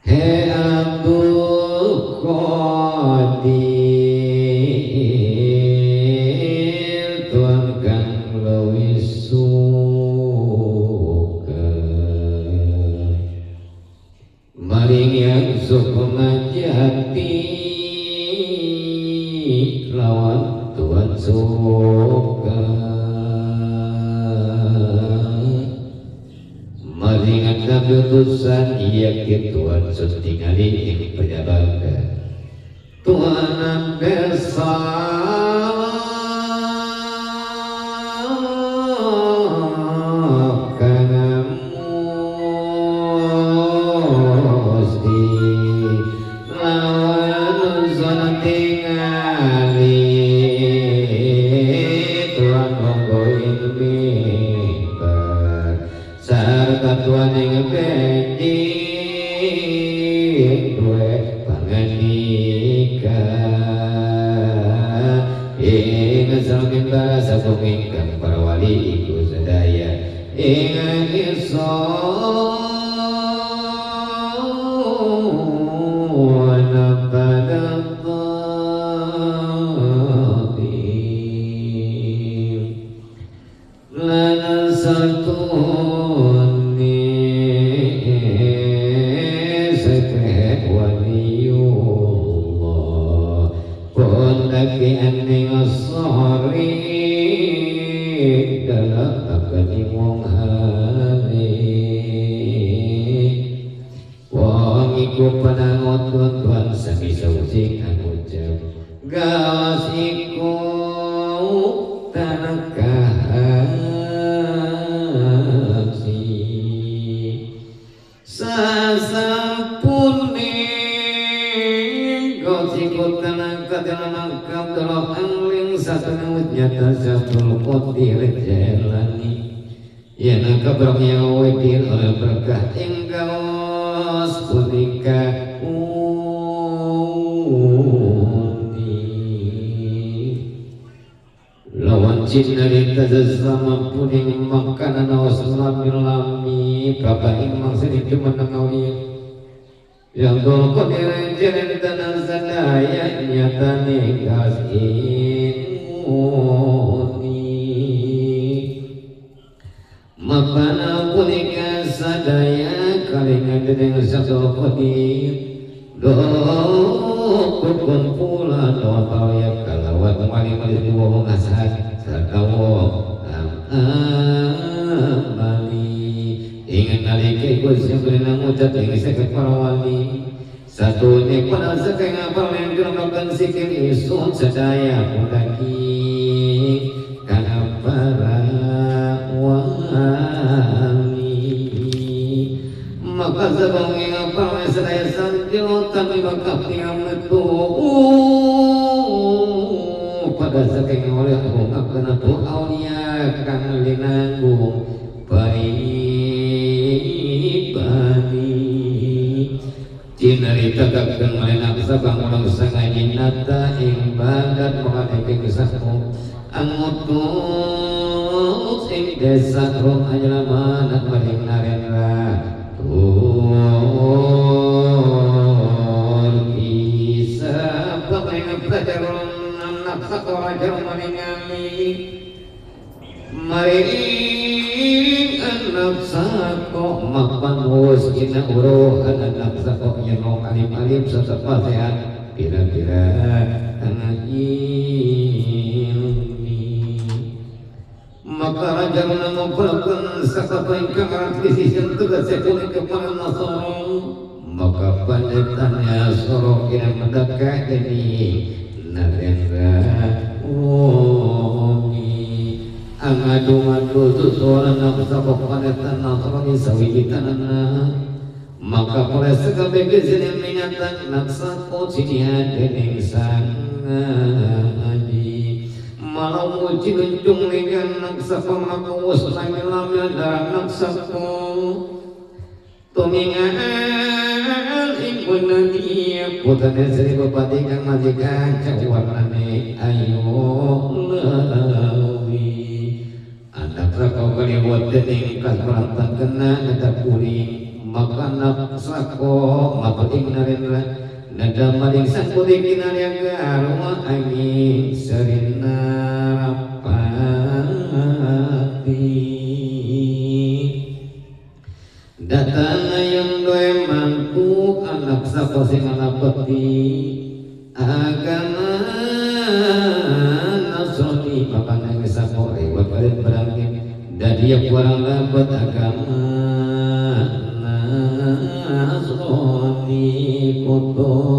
He Abdul Qadir Tuhan kang leuwih suka maring yang sukma jati lawan Tuhan suka maringan nabi utusan iya Tuhan tingali ing pejabat Tuhan besar kang musti lawan zona tingali Tuhan monggo ing mimbar sarta Tuhan ing benjing duwe pangandika ing saking para sagung ingkang para wali iku sedaya ing isa maka anak sako matur ing Narendra nada maring sang putih kinarya garwa angin serina rapati datana yang doe mangkuk anak sako sing anak peti agama Nasrani maka nangis sako rewat kalian berangin dan dia kurang dapat agama Nasrani kutu.